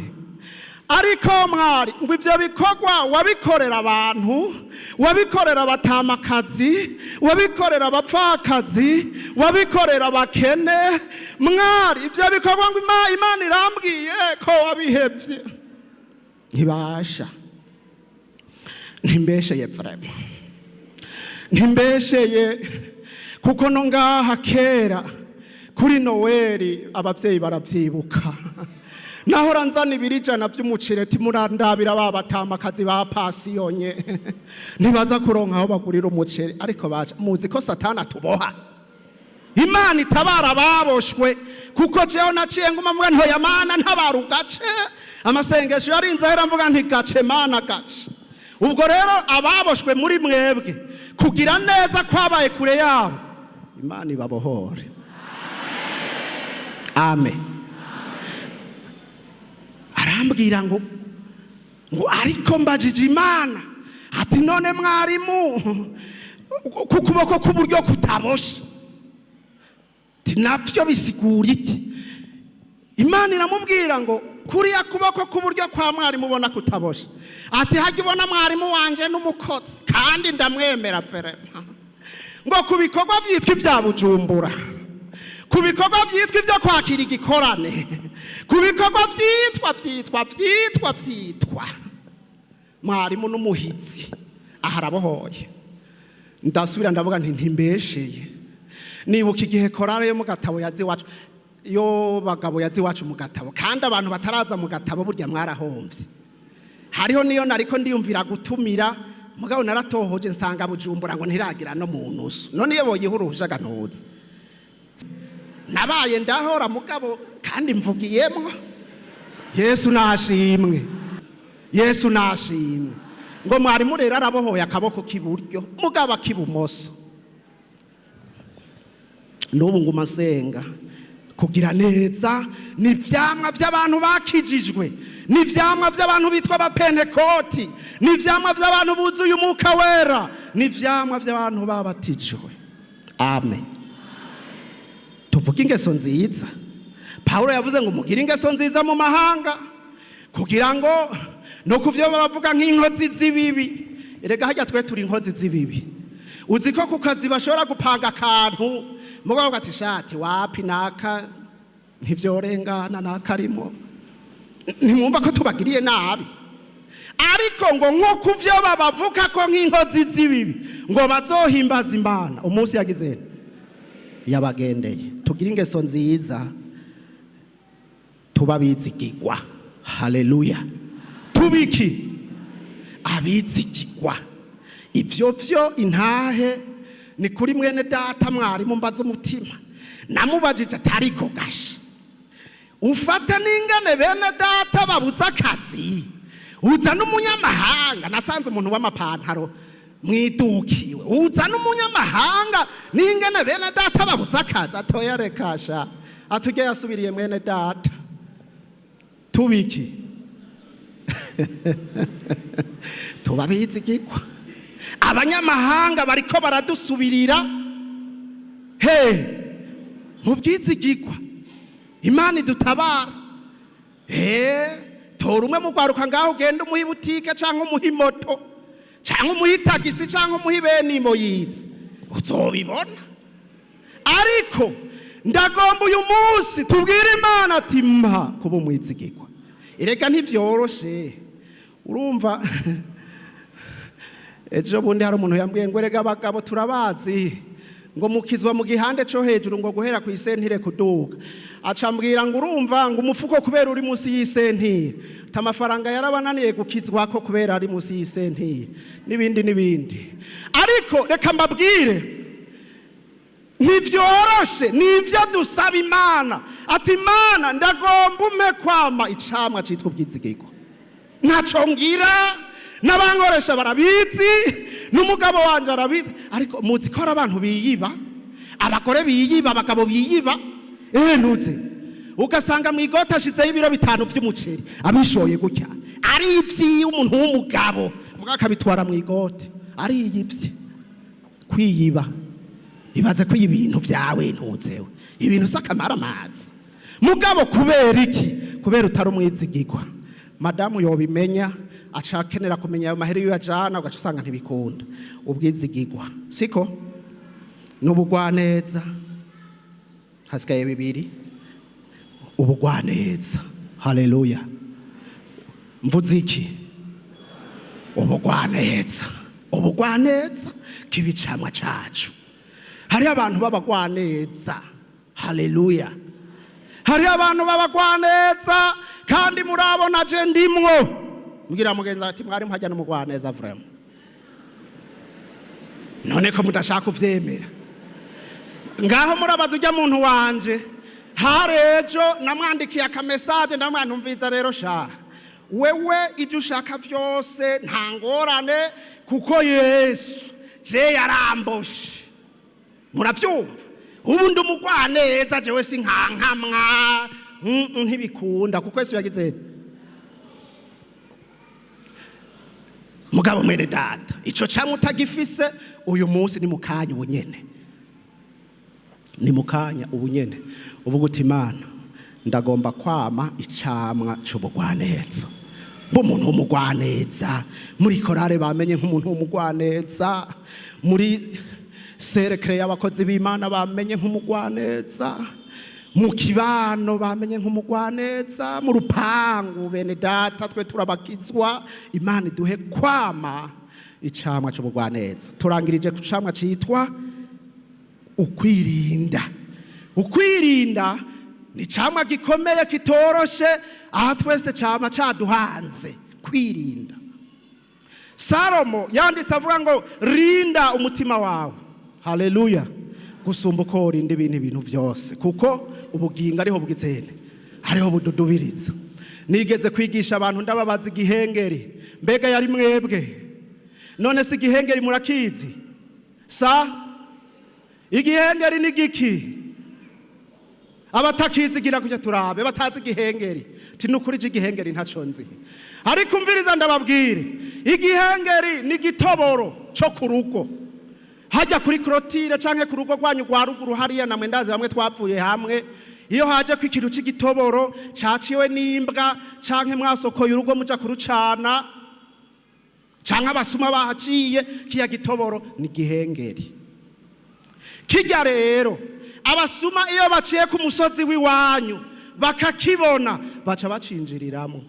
ariko mwari, ngo ivyo bikorwa wabikorera abantu, wabikorera abatamakazi, wabikorera abapfakazi, wabikorera abakene. Mwari, ivyo bikorwa ngo Imana irambwiye ko wabihevye. Ntibasha, ntimbesheye vraiment, ntimbesheye, kuko no ngaha kera kuri Noweli abavyeyi baravyibuka, nahora nzana 100 vy'umuceri, ati murandabira ba batamakazi ba pasiyonye ntibaza kuronka aho bagurira umuceri. Ariko baca muzi ko Satani atuboha. Imana itabara ababoshwe, kuko jewe naciye nguma mvuga nti: "Hoya Mana, ntabara ugace." Amasengesho yarinze ahera mvuga nti: "Gace Mana, gace." Ubwo rero ababoshwe muri mwebwe, kugira neza kwabaye kure yabo, Imana ibabohore. Amen. Arambwira ngo ariko mbajije Imana, ati: "None mwarimu, ku kuboko k'uburyo kutaboshe, ati navyo bisigura iki?" Imana iramubwira ngo kuriya kuboko k'uburyo kwa mwarimu ubona kutaboshe, ati hajya ubona mwarimu wanje n'umukozi kandi ndamwemera vraiment, ngo ku bikorwa vyitwa ibya Bujumbura, ku bikorwa byitwa ibyo kwakira igikorane, ku bikorwa byitwa byitwa byitwa byitwa, mwarimu n'umuhitsi. Aha arabohoye. Ndasubira ndavuga nti ntimbesheye. Nibuka igihe korale yo mu Gatabo yazi iwacu, yo bagabo yazi iwacu mu Gatabo, kandi abantu bataraza mu Gatabo burya mwarahombye. Hariho niyo nariko ndiyumvira gutumira, mugabo naratohoje nsanga Bujumbura ngo ntiragira no mu nusu. None iyo boyihuruhuje agantuza nabaye ndahora, mugabo kandi mvugiyemwo. Yesu nashimwe, Yesu nashimwe. Ngo mwarimu rero arabohoye akaboko k'iburyo, mugabo ak'ibumoso n'ubu nguma nsenga. Kugira neza ni ivyamwa by'abantu bakijijwe, ni ivyamwa by'abantu bitwa abapentekoti, ni ivyamwa by'abantu buzuye Umwuka Wera, ni ivyamwa by'abantu babatijwe. Amen. Tuvuge ingeso nziza. Pawulo yavuze ngo mugire ingeso nziza mu mahanga, kugira ngo no ku byo bavuga nk'inkozi z'ibibi. Erega hajya twe turi inkozi z'ibibi. Uzi ko ku kazi bashobora gupanga akantu, mugabo ati shati wapi, naka ntivyorengana, nakarimo, ntimwumva ko tubagiriye nabi. Ariko ngo nko ku byo babavuga ko nk'inkozi z'ibibi, ngo bazohimbaza Imana umunsi yagize yabagendeye. Tugire ingeso nziza, tuba bizigigwa. Haleluya. Tubiki abizigigwa. Ivyo vyo intahe ni kuri mwene data mwarimu. Mbaza umutima, namubajije atariko gasha ufata n'ingane bene data babuze akazi, uza n'umunyamahanga. Nasanze umuntu w'amapantaro mwidukiwe, uza n'umunyamahanga n'ingene bene data babuze akazi. Atoya rekasha, atujye yasubiriye mwene data. Tubiki tuba bizigigwa. Abanyamahanga bariko baradusubirira he mu bwizigigwa. Imana idutabara. He tora umwe mu rwaruka ngaho, ugenda umuha ibutike, cyangwa umuha imoto, cyangwa umuha itagisi, cyangwa umuha ibenimo yize, uzobibona. Ariko ndagomba uyu munsi tubwire Imana ati: "Mpa kuba umwizigigwa." Erega ntibyoroshe. Urumva, ejo bundi hari umuntu yambwiye ngo erega abagabo turabazi, ngo mukizwa mu gihande cyo hejuru, ngo guhera ku isentire kuduga. Acambwira ngo urumva ngo umufuko kubera uri munsi y'isentire, ati amafaranga yarabananiye gukizwa ko kubera ari munsi y'isentire, n'ibindi n'ibindi. Ariko reka mbabwire. Ntivyoroshe, nivyo dusaba Imana, ati: "Imana, ndagomba umpe kwama icamwa citwa ubwizigirwa. Ntaco ngira, n'abankoresha barabizi, n'umugabo wanje arabizi." Ariko muzi ko hari abantu biyiba, abagore biyiba, abagabo biyiba. Ntuze ugasanga mu igoti ashizeho ibiro 5 vy'umuceri, abishoye gutya, ari ivyiwe, umuntu w'umugabo, mugabo akabitwara mu igoti, ariyivye. Kwiyiba, ibaze ko ibintu byawe, ntuzewe ibintu si akamara amazi. Mugabo kubera iki? Kubera utari umwizigirwa. Madamu yobimenya, aca akenera kumenya ayo mahera iyo uyajana, ugaca usanga ntibikunda. Ubwizigirwa siko n'ubugwaneza. Hasigaye bibiri. Ubugwaneza, haleluya! Mvuze iki? Ubugwaneza. Ubugwaneza k'ibicamwa cacu. Hariho abantu b'abagwaneza, haleluya! Hariho abantu b'abagwaneza, kandi murabona je ndimwo. Mbwira mugenzi ati: "Mwari muhajya n'umugwaneza vraiment." None ko mudashaka kuvyemera, ngaho murabaza ujya muntu wanje. Hari ejo namwandikiye akamesaje, ndamubwira: "Ntumviza rero sha, wewe ibyo ushaka byose nta ngorane, kuko Yesu je yaramboshe." Muravyumva? Ubu ndi umugwaneza, jewe sinkankamwa. Ntibikunda, kuko Yesu yagize nte? Mugabo mwene data, ico camwe utagifise uyu munsi, ni mukanya ubunyene, ni mukanya ubunyene, uvuga uti: "Imana, ndagomba kwama icamwa c'ubugwaneza, umuntu w'umugwaneza muri korale, bamenye nk'umuntu w'umugwaneza muri cercle y'abakozi b'Imana, bamenye nk'umugwaneza mu kibano, bamenye nk'umugwaneza mu rupangu." Bene data, twe turabakizwa. Imana iduhe kwama icamwa c'ubugwaneza. Turangirije ku camwa citwa ukwirinda. Ukwirinda ni camwa gikomeye kitoroshe, aha twese cama caduhanze kwirinda. Salomo yanditse avuga ngo: "Rinda umutima wawe," haleluya, "gusumba uko worinda ibindi bintu byose, kuko ubugingo ariho bw'izene, ariho bududubiriza." Nigeze kwigisha abantu, ndababaza igihengeri: "Mbega yari mwebwe? None si igihengeri murakizi?" Sa igihengeri ni giki? Abatakizigira kujya turabe batazi igihengeri, ti nukuri je igihengeri ntaco nzi. Ariko umviriza ndababwire, igihengeri ni igitoboro co ku rugo, hajya kuri clôture canke ku rugo rwanyu rwa ruguru hariya. Namwe ndazi bamwe twapfuye hamwe. Iyo haje ko ikintu c'igitoboro caciwe n'imbwa, canke mwasokoye urugo muja kurucana, canke abasuma bahaciye, kiya gitoboro ni igihengeri. Kijya rero, abasuma iyo baciye ku musozi w'iwanyu bakakibona, baca bacinjiriramwo.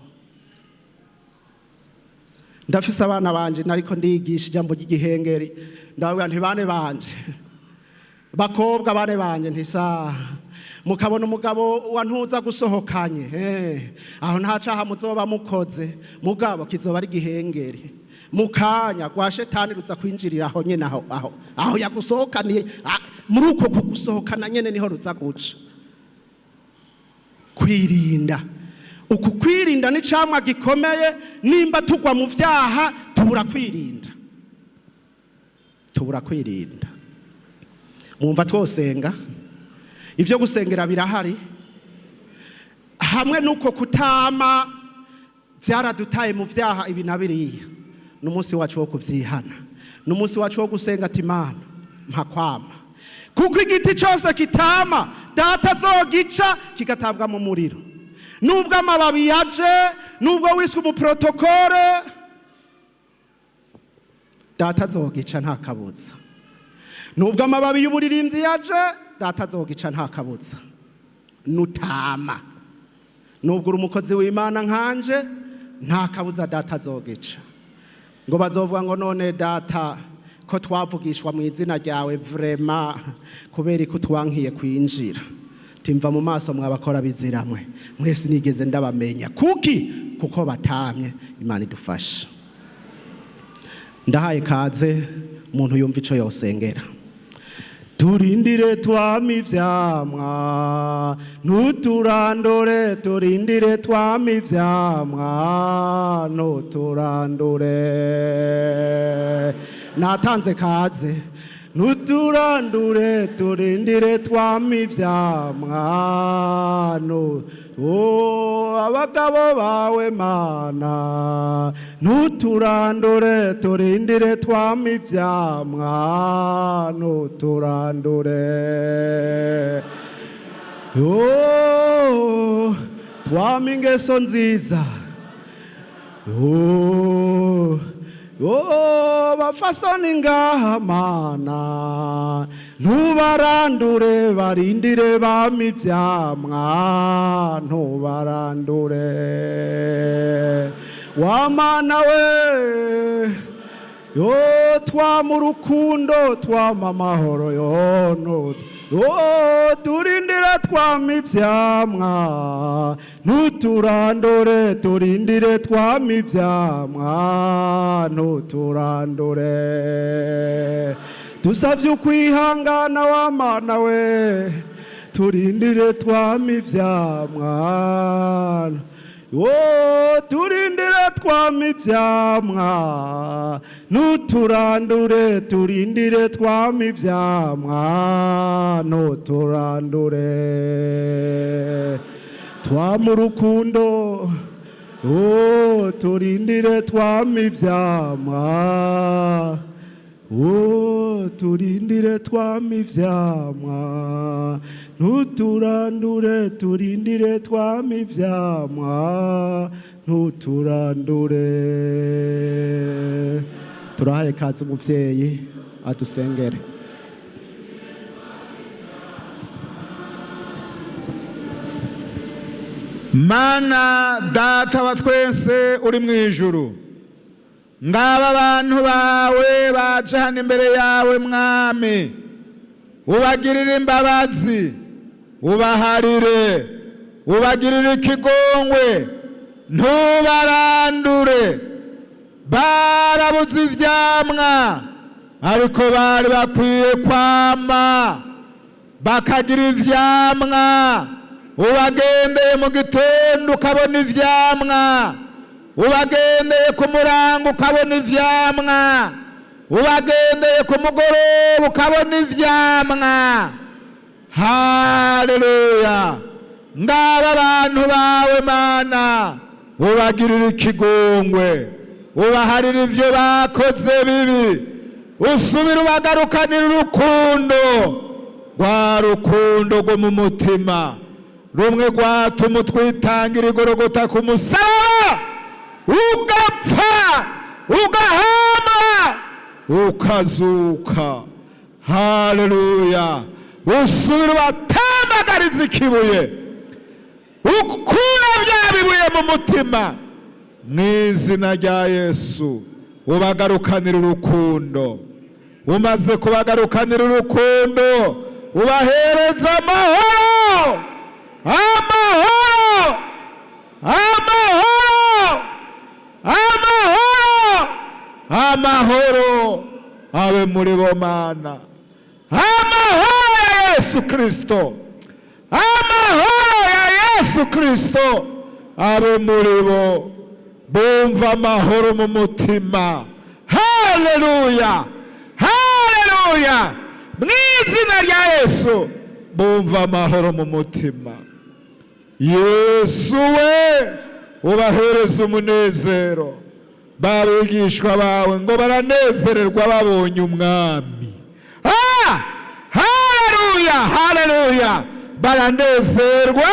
Ndafise abana banje nariko ndigisha ijambo ry'igihengeri, ndababwira nti: "Bane banje bakobwa, bane banje, ntisa mukabona umugabo wa ntuza gusohokanye, aho nta caha muzoba mukoze, mugabo kizoba ari igihengeri. Mukanya rwa shetani ruza kwinjirira aho nyene, aho yagusohokaniye, muri uko kugusohokana nyene niho ruza guca." Kwirinda, uku kwirinda ni camwa gikomeye. Nimba tugwa mu vyaha, tubura kwirinda, tubura kwirinda. Mwumva twosenga? Ibyo gusengera birahari. Hamwe nuko kutama byaradutaye mu vyaha ibi na biriya, n'umunsi wacu wo kuvyihana, n'umunsi wacu wo gusenga ati: "Imana, mpa kwama," kuko igiti cyose kitama Data azogica kigatabwa mu muriro. Nubwo amababi yaje, nubwo wiswe umuprotokole, Data azogica nta kabuza. Nubwo amababi y'uburirimbyi yaje, Data azogica nta kabuza nutama. Nubwo uri umukozi w'Imana nkanje, nta kabuza Data azogica. Ngo bazovuga ngo: "None Data, ko twavugishwa mu izina ryawe, vraiment kubera ko utwankiye kwinjira?" Timva mu maso, mwabakora biziramwe mwese, nigeze ndabamenya. Kuki? Kuko batamye. Imana idufasha. Ndahaye kaze umuntu yumva ico yosengera. Turindire twame ivyamwa, ntuturandure, turindire twame ivyamwa, ntuturandure. Natanze kaze. Ntuturandure, turindire twame ivyamwa, no oh, abagabo bawe Mana, ntuturandure, turindire twame ivyamwa, ntuturandure. Oh, twame ingeso nziza. Oh, oh, bafasoni ngaha Mana, ntubarandure, barindire bame ivyamwa, ntubarandure. Wa Mana we, yo twama urukundo, twama amahoro, yo no oh, turindire twame ivyamwa, ntuturandure, turindire twame ivyamwa, ntuturandure. Dusavye ukwihangana wa Mana we, turindire twame ivyamwa. Oh, turindire twame ivyamwa, ntuturandure, turindire twame ivyamwa, ntuturandure. Twame urukundo, oh, turindire twame ivyamwa. Oh, turindire twame ivyamwa, ntuturandure, turindire twame ivyamwa, ntuturandure. Turahaye kaze umuvyeyi adusengere. Mana Data wa twese uri mu ijuru, ngaba abantu bawe baje hano imbere yawe Mwami, ubagirire imbabazi, ubaharire, ubagirire ikigongwe, ntubarandure. Barabuze ivyamwa, ariko bari bakwiye kwama bakagira ivyamwa. Ubagendeye mu gitondo ukabona ivyamwa, ubagendeye ku murango ukabona ivyamwa, ubagendeye ku mugoroba ukabona ivyamwa. Haleluya! Ngaba abantu bawe Mana, ubagirire ikigongwe, ubaharire ivyo bakoze bibi, usubire ubagarukanire urukundo rwa rukundo rwo mu mutima, rumwe rwatuma utwitangira igorogota ku musaraba, ugapfa, ugahama, ukazuka. Haleluya! Usubire ubatambagarize ikibuye, ukura bya bibuye mu mutima, mu izina rya Yesu. Ubagarukanira urukundo, umaze kubagarukanira urukundo, ubahereza amahoro, amahoro, amahoro, amahoro, amahoro abe muri bo Mana. Amahoro ya Yesu Kristo, amahoro ya Yesu Kristo abe muri bo, bumva amahoro mu mutima. Haleluya, haleluya! Mu izina rya Yesu bumva amahoro mu mutima. Yesu we, ubahereza umunezero. Babigishwa bawe ngo baranezererwa babonye umwami. Ah! Haleluya, haleluya! Baranezerwa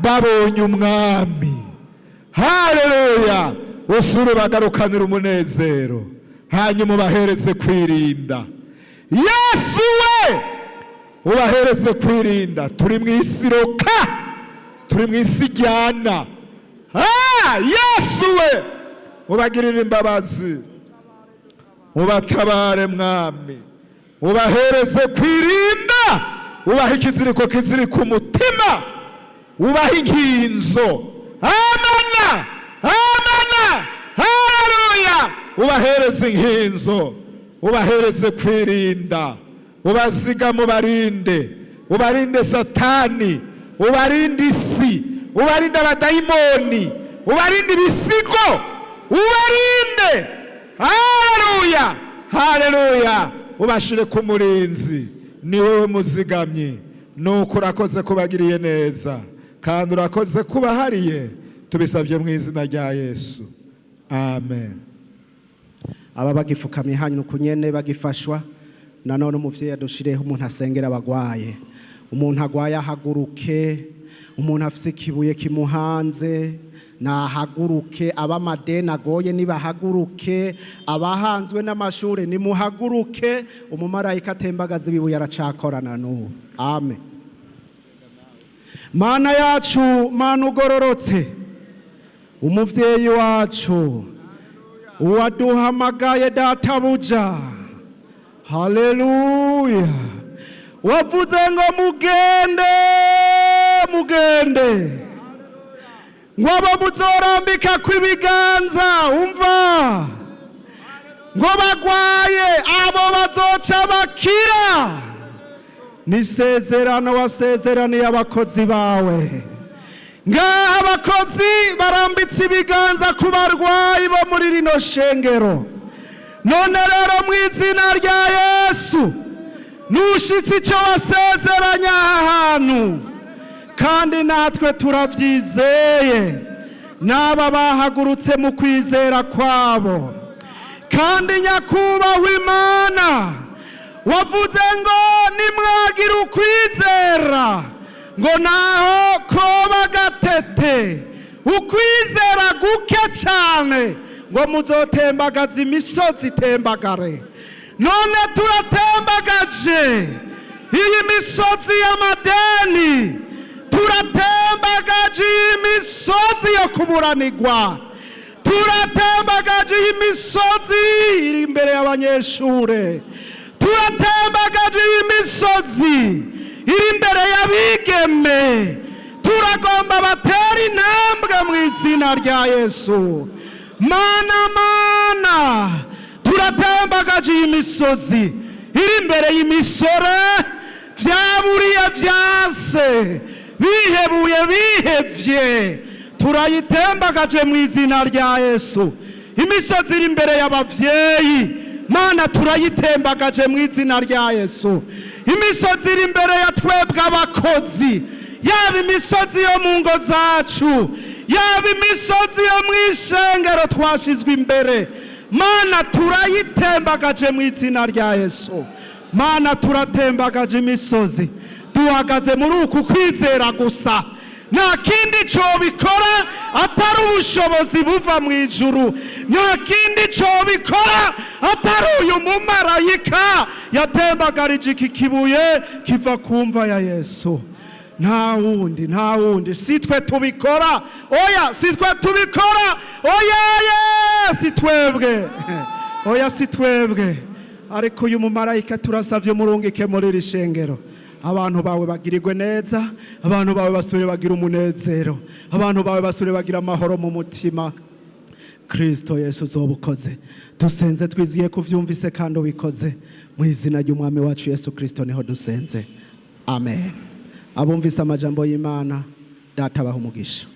babonye umwami. Haleluya! Usure bagarukanira umunezero, hanyuma ubahereze kwirinda. Yesu we, ubahereze kwirinda. Turi mu isi roka, turi mu isi ijyana. Ah, Yesu we, ubagirire imbabazi, ubatabare Mwami, ubahereze kwirinda, ubahe ikiziriko kizirika umutima, ubahe inkinzo. Amana, amana, haleluya! Ubahereze inkinzo, ubahereze kwirinda, Ubazigame, ubarinde, ubarinde Satani, ubarinde isi, ubarinde abadayimoni, ubarinde ibisigo, ubarinde. Haleluya, haleluya. Ubashire ku murinzi, ni wowe muzigamyi. Nuko urakoze kubagiriye neza, kandi urakoze kubahariye. Tubisabye mu izina rya Yesu, amen. Aba bagifukamye hanyuma kunyene bagifashwa. Nanone umuvyeyi adushireho umuntu asengera abagwaye. Umuntu agwaye ahaguruke, umuntu afise ikibuye kimuhanze nahaguruke, abamadeni agoye nibahaguruke, abahanzwe n'amashure nimuhaguruke. Umumarayika atembagaza ibibuye aracakorana n'ubu. Amen. Mana yacu, Mana ugororotse, umuvyeyi wacu waduhamagaye, databuja, haleluya, wavuze ngo mugende, mugende, ngo abo muzorambika kw'ibiganza, umva, ngo bagwaye, abo bazoca bakira. Ni isezerano wasezeraniye abakozi bawe. Ngaha abakozi barambitse ibiganza ku barwayi bo muri rino shengero. None rero, mu izina rya Yesu, nushitse icyo wasezeranya aha hantu, kandi natwe turabyizeye, n'aba bahagurutse mu kwizera kwabo. Kandi nyakubahwa Imana, wavuze ngo nimwagira ukwizera ngo naho koba gatete, ukwizera guke cyane, ngo muzotembagaza imisozi itembagare. None turatembagaje iyi misozi y'amadeni, turatembagaje iyi misozi yo kuburanirwa, turatembagaje iyi misozi iri imbere y'abanyeshure, turatembagaje iyi misozi iri imbere y'abigeme. Turagomba batera intambwe mu izina rya Yesu. Mana, Mana, turatembagaje iyi misozi iri imbere y'imisore vyaburiye, vyase, bihebuye, bihevye. Turayitembagaje mu izina rya Yesu. Imisozi iri imbere y'abavyeyi, Mana, turayitembagaje mu izina rya Yesu. Imisozi iri imbere ya twebwe abakozi, yaba imisozi yo mu ngo zacu, yaba imisozi yo mu ishengero twashizwe imbere, Mana, turayitembagaje mu izina rya Yesu. Mana, turatembagaje imisozi, duhagaze muri uku kwizera gusa. Nta kindi cobikora atari ubushobozi buva mu ijuru, nta kindi cobikora atari uyu mumarayika yatembagarije iki kibuye kiva ku mva ya Yesu. Nta wundi, nta wundi, si twe tubikora. Oya, si twe tubikora. Oya ye, si twebwe. Oya, si twebwe. Ariko uyu mumarayika turasavye murungike muri iri shengero, abantu bawe bagirirwe neza, abantu bawe basubire bagira umunezero, abantu bawe basubire bagira amahoro mu mutima. Kristo Yesu, uzoba ukoze. Dusenze twiziye ko uvyumvise kandi ubikoze. Mu izina ry'Umwami wacu Yesu Kristo niho dusenze, amen. Abumvise amajambo y'Imana, Data baha umugisha.